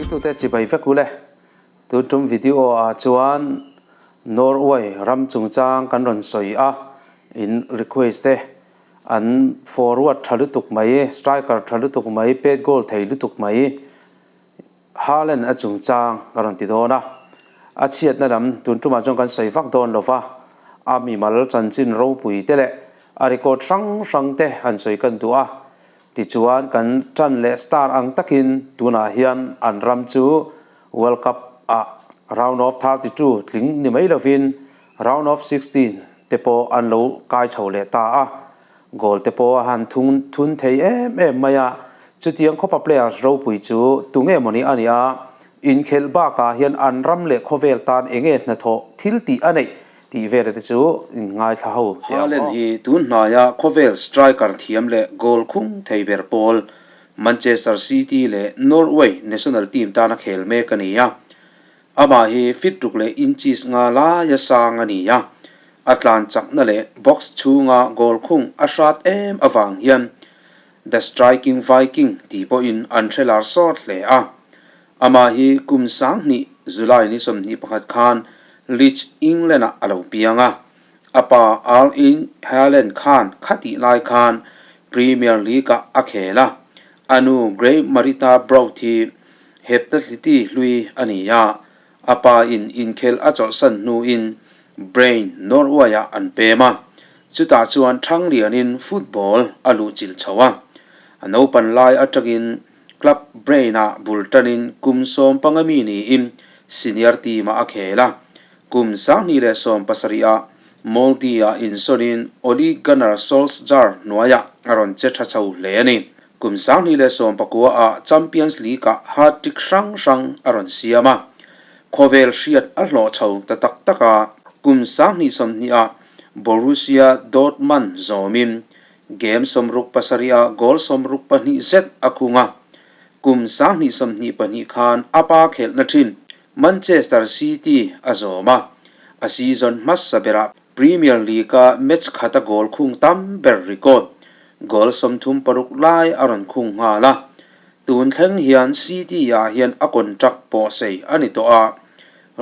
Thlirtute chibai vek u le. Tun tum video ah chuan Norway ram chungchang kan rawn sawi a, in request te an forward tha lutuk mai, striker tha lutuk mai, pet goal thei lutuk mai Haaland a chungchang ka rawn ti dawn a. A chhiatna lam tun tumah chuan kan sawi vak dawn lo va, a mimal chanchin ropui te leh a record hrang hrang te han sawi kan duh a. Tichuan kan tan leh star ang takin tunah hian an ram chu World Cup ah round of 32 tling ni mai lovin round of 16 te pawh an lo kai chho leh ta a, goal te pawh a han thung thun thei em em mai a. Chutiang khawpa players ropui chu tunge mawni a nia, inkhelh bakah hian an ram leh khawvel tan enge hnathawh thil tih a neih tih vel te chu in ngaithla ho teh ang aw. Haaland hi tun hnaia khawvel striker thiam leh goal khung thei ber pawl Manchester City leh Norway national team tana khel mek a ni a. Amah hi fit ruk leh inches nga laia sang a ni a, a tlan chakna leh box chhunga goal khung a hrat em avang hian The Striking Viking tih pawhin an hre lar sawt hle a. Amah hi kum 2000 July ni 21 khan Leeds, England-ah a lo piang a. A pa Erling Haaland khan khatih lai khan Premier League-ah a khel a. A nu Grey Marita Brout hi heptathleti hlui a ni a. A pa in inkhelh a chawlhsan hnuin Brain Norway-ah an pem a. Chutah chuan Thanglianin football a luhchilh chho a. A naupan lai atangin Club Brain-ah bul tanin kum 15 mi niin senior team-ah a khel a. Kum 2017-ah Molde-ah insawnin Ole Gunnar Solskjaer hnuaiah a rawn che tha chho hle a ni. Kum 2019-ah Champions League-ah hat-trick hrang hrang a rawn siam a. Khawvel hriat a hlawh chho ta tak tak a. Kum 2020-ah Borussia Dortmund zawmin Game 67 ah goal 62 zet a khung a, kum 2022 khan a pa khelhna thin Manchester City a zawm a, a season hmasa berah Premier League-a match khata goal khung tam ber record, goal 36 lai a rawn khung nghal a. Tun thleng hian City-ah hian a contract pawh sei a ni tawh a,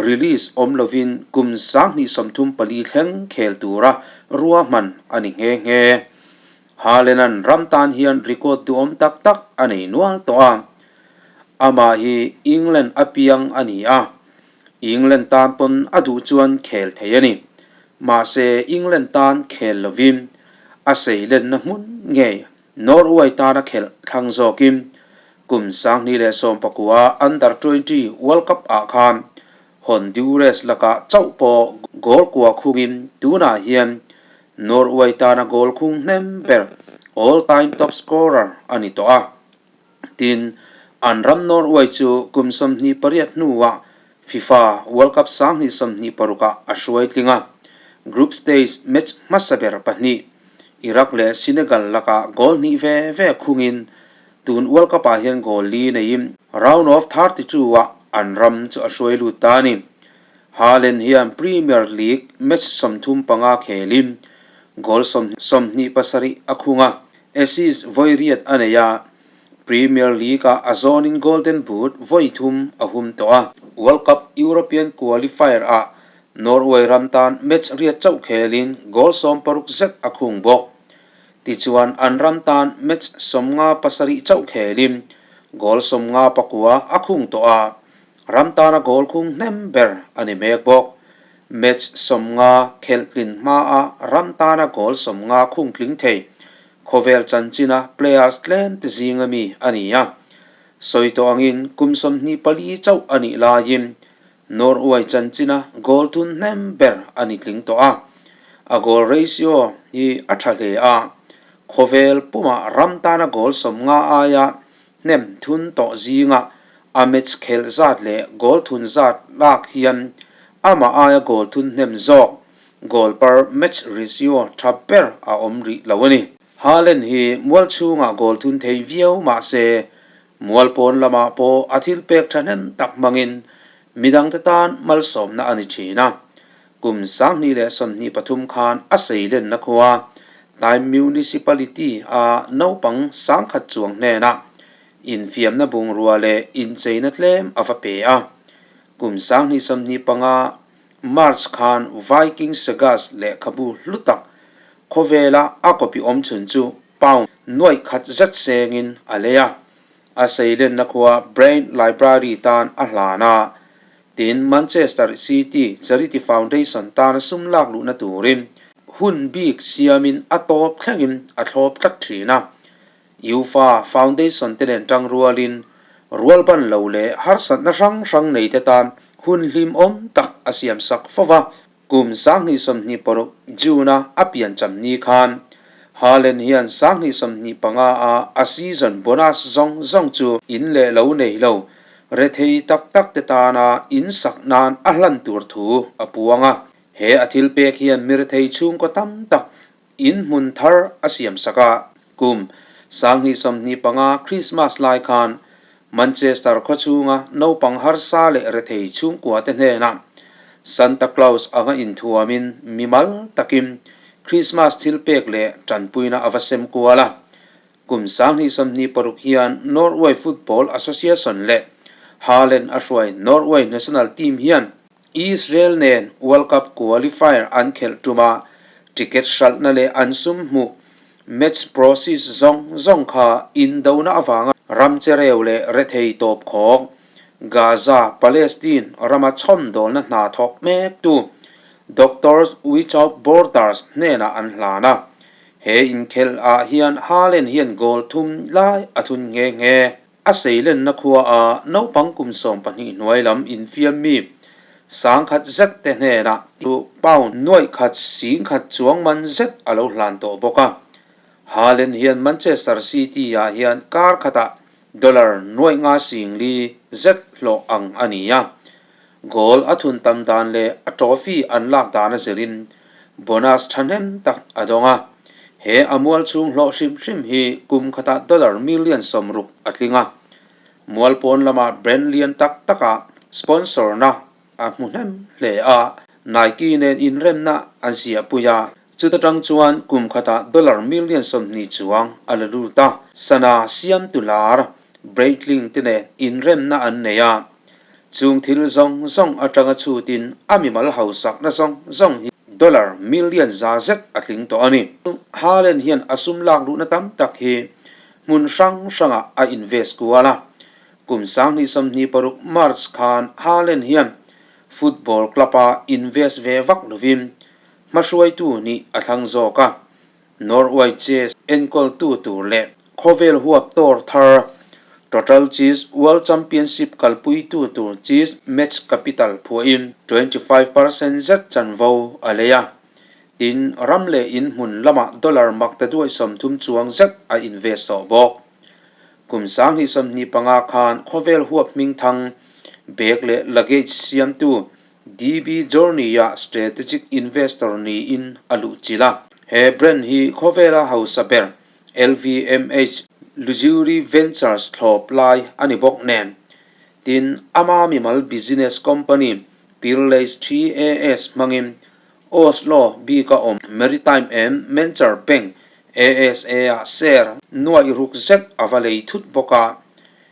release awm lovin kum 2034 thleng khel tura ruahman a ni nghe nghe. Haaland-a'n ram tan hian record duhawm tak tak a nei nual tawh a. Amah hi England a piang a ni a, England tan pawn a duh chuan khel thei a ni. Mahse England tan khel lovin a seilenna hmun ngei Norway tana khelh thlang zawkin kum 2019 Under 20 World Cup ah khan Honduras lakah chauh pawh goal kua khungin tunah hian Norway tana goal khung hnem ber all time top scorer a ni tawh a. Tin, an ram Norway chu kum 28 hnuah FIFA World Cup 2026 ah a hruai tling a, group stage match hmasa ber pahnih Iraq leh Senegal lakah goal hnih ve ve khungin tun World Cup ah hian goal li neiin round of 32 ah an ram chu a hruai lut ta a ni. Haaland hian Premier League match 35 khelin goal 27 a khung a, assist vawi riat a nei a, Premier League-ah a zawnin Golden Boot vawi thum a hum tawh a. World Cup European Qualifier-ah Norway ram tan match riat chauh khelin goal 60 zet a khung bawk. Tichuan an ram tan match 57 chauh khelin goal 59 a khung tawh a, ram tana goal khung hnem ber a ni mek bawk. Match 50 khelh tlin hmaa ram tana goal 50 khung tling thei Khawvel chanchina players tlem te zinga mi a ni a. Sawi tawh angin kum 24 chauh a nih laiin Norway chanchina goal thun hnem ber a ni tling tawh a. A goal ratio hi a tha hle a, khawvel pumah ram tana goal 50 aia hnem thun tawh zinga a match khelh zat leh goal thun zat lak hian amah aia goal thun hnem zawk goal per match ratio tha ber a awm rih lo a ni. Haaland hi mual chhungah goal thun thei viau mah se mual pawn lamah pawh a thil pek thahnem tak hmangin midangte tan malsawmna a ni thin a. Kum 2023 khan a seilenna khua Time Municipality a naupang 10,000 chuang hnenah. Infiamna bungrua leh incheina tlem a va pe a. Kum 2025 March khan Viking Sagas lehkhabu hlu tak khawvela a copy awm chhun chu pound nuaih khat zet sengin a lei a. A seilenna khua Brain Library tan a hlan a. Tin, Manchester City Charity Foundation tana sum lak luhna turin hun bik siamin a tawp thlengin a thlawp tlat thin a. UEFA Foundation te nen tang rualin rualban lo leh harsatna hrang hrang nei te tan hun hlimawm tak a siam sak fo va. Kum 2026 June-a a piancham ni khan Haaland hian 2025 a a season bonus zawng zawng chu in leh lo nei lo rethei tak tak te tana in sak nan a hlan tur thu a puang a. He a thil pek hian mi rethei chhungkaw tam tak in hmun thar a siam sak a. Kum 2025 Christmas lai khan Manchester khawchhunga naupang harsa leh rethei chhungkua te hnenah Santa Claus anga inthuamin mimal takin Christmas thil pek leh tanpuina a va sem kual a. Kum 2026 hian Norway Football Association leh Haaland a hruai Norway national team hian Israel nen World Cup qualifier an khelh tuma ticket hralhna leh an sum hmuh match proceeds zawng zawng kha indona avanga ram chereu leh rethei tawp khawk Gaza, Palestine rama chhawmdawlna hna thawk mek tu Doctors Without Borders hnenah an hlan a. He inkhelh ah hian Haaland hian goal thum lai a thun nghe nghe. A seilenna khua a naupang kum 12 hnuai lam infiam mi 10,000 zet te hnenah chu pound nuaih khat 10,000 chuang man zet a lo hlan tawh bawk a. Haaland hian Manchester City ah hian kar khatah dollar nuaih nga 40 zet hlawh ang a ni a. Goal a thun tam dan leh a trophy an lak dan a zirin bonus thahnem tak a dawng a. He a mual chhung hlawh hrim hrim hi kum khatah dollar million 60 a tling a. Mual pawn lamah brand lian tak takah sponsor na a hmu hnem hle a. Nike nen inremna an ziahpui a. Chuta tang chuan kum khatah dollar million 20 chuang a la lut a. Sana siamtu lar Breitling te nen inremna an nei a. Chung thil zawng zawng atanga chhutin a mimal hausakna zawng zawng hi dollar million za zet a tling tawh a ni. Haaland hian a sum lak luhna tam tak hi hmun hrang hrangah a invest kual a. Kum 2026 March khan Haaland hian football club-a invest ve vak lovin hmahruaitu nih a thlang zawk a. Norway chess enkawltu tur leh khawvel huap tor thar Total Chess World Championship kalpuitu tur Chess Match Capital phuahin 25% zet chanvo a lei a. Tin, ram leh in hmun lamah dollar mak ta duai 30 chuang zet a invest tawh bawk. Kum 2025 khan khawvel huap hming thang bag leh luggage siamtu DB Journey-ah strategic investor niin a luh chilh a. He brand hi khawvela hausa ber LVMH Luxury Ventures thlawp lai a ni bawk nen. Tin, ama mimal business company Peerless TAS hmangin Oslo bika awm Maritime and Manchar Bank ASA-ah share nuaih ruk zet a va lei thut bawk a.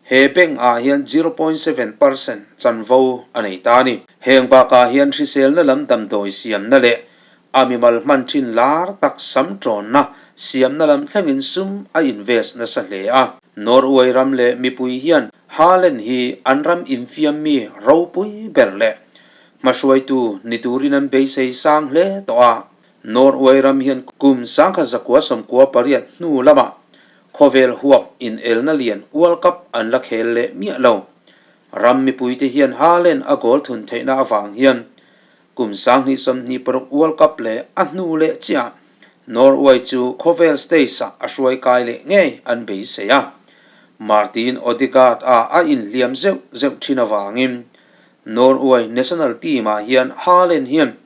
He bank ah hian 0.7% chanvo a nei ta a ni. Heng bakah hian hriselna lam damdawi siamna leh a mimal hman thin lar tak sam tawnna siamna lam thlengin sum a invest nasa hle a. Norway ram leh mipui hian Haaland hi an ram infiam mi ropui ber leh hmahruaitu ni turin an beisei sang hle tawh a. Norway ram hian kum 1998 hnu lamah khawvel huap inelna lian World Cup an la khel leh miah lo. Ram mipuite hian Haaland a goal thun theihna avang hian kum 2026 World Cup leh a hnu leh chiah Norway chu khawvel stage-ah a hruai kai leh ngei an beisei a. Martin Odegaard a a inhliam zeuh zeuh thin avangin Norway national team-ah hian Haaland hian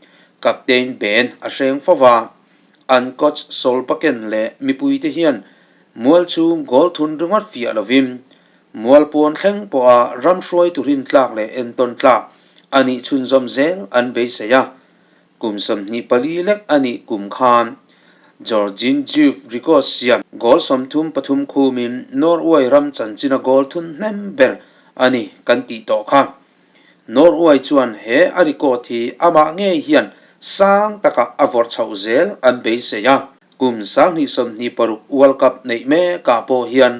captain Ben a hreng fo va. An coach Solbakken leh mipuite hian mual chhung goal thun ringawt fiah lovin mual pawn thleng pawha ram hruai turin tlak leh entawn tlak a nih chhunzawm zel an beisei a. Kum 24 lek a nih kum khan. Georgin Juve record siam goal 33 khumin Norway ram chanchina goal thun hnem ber a ni kan tih tawh kha. Norway chuan he a record hi amah ngei hian sang takah a vawrh chhoh zel an beisei a. Kum 2026 World Cup neih mekah pawh hian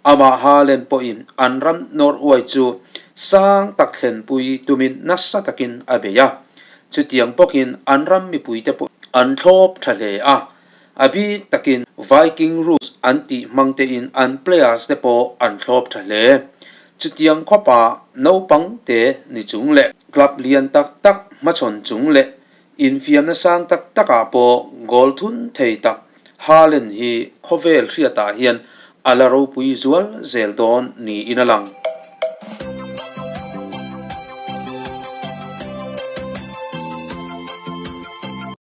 amah Haaland pawhin an ram Norway chu sang tak thlenpui tumin nasa takin a bei a. Chutiang bawkin an ram mipuite pawh an thlawp tha hle a, a bik takin Viking Roots an tih hmang tein an players te pawh an thlawp tha hle. Chutiang khawpa naupang te ni chung leh club lian tak tak hmachhawn chung leh infiamna sang tak takah pawh goal thun thei tak Haaland hi khawvel hriatah hian a la ropui zual zel dawn niin a lang.